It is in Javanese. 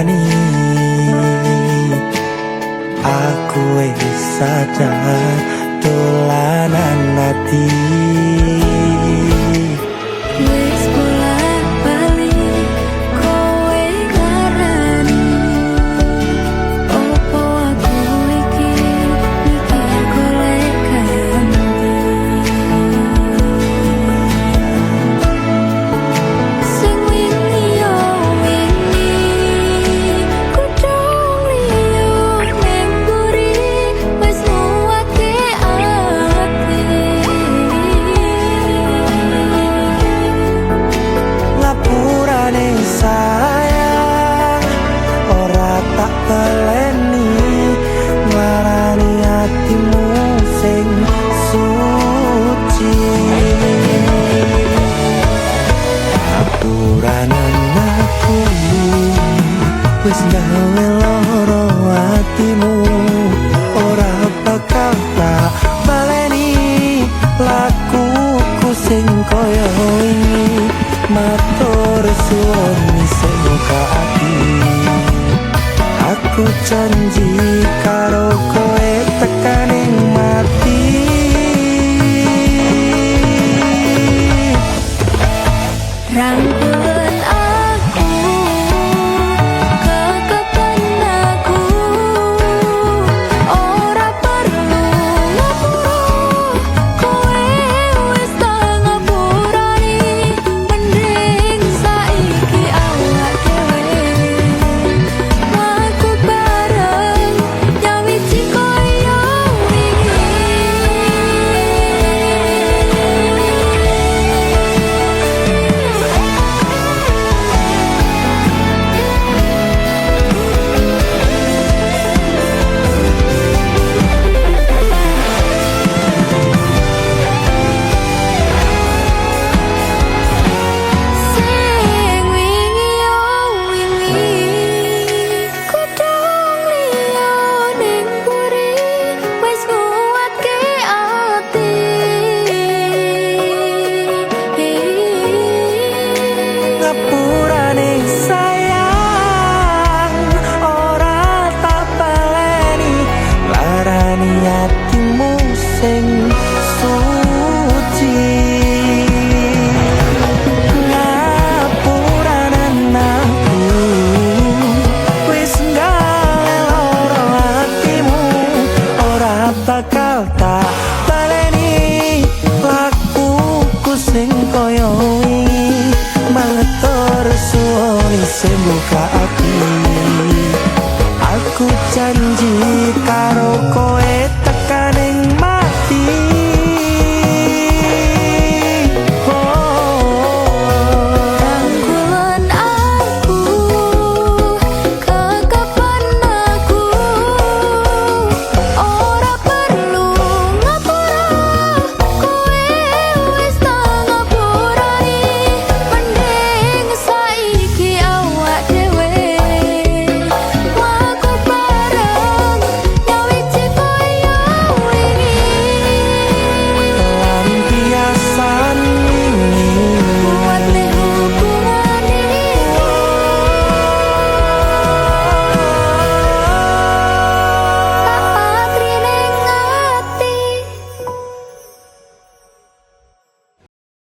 Nglarani aku wis sadar dolanan ati. Wis bola-bali kowe nglarani. Opo aku iki mikir golek ganti? Sing wingi yo wingi, kudu liyo ning mburi wis nguwatke ati. Ngapurane sayang, ora tak baleni nglarani atimu sing suci. Ngapuranen aku wis gawe loro atimu, ora bakal tak baleni lakuku sing kaya wingi. Matur suwun isih muka ati, aku janji karo kowe.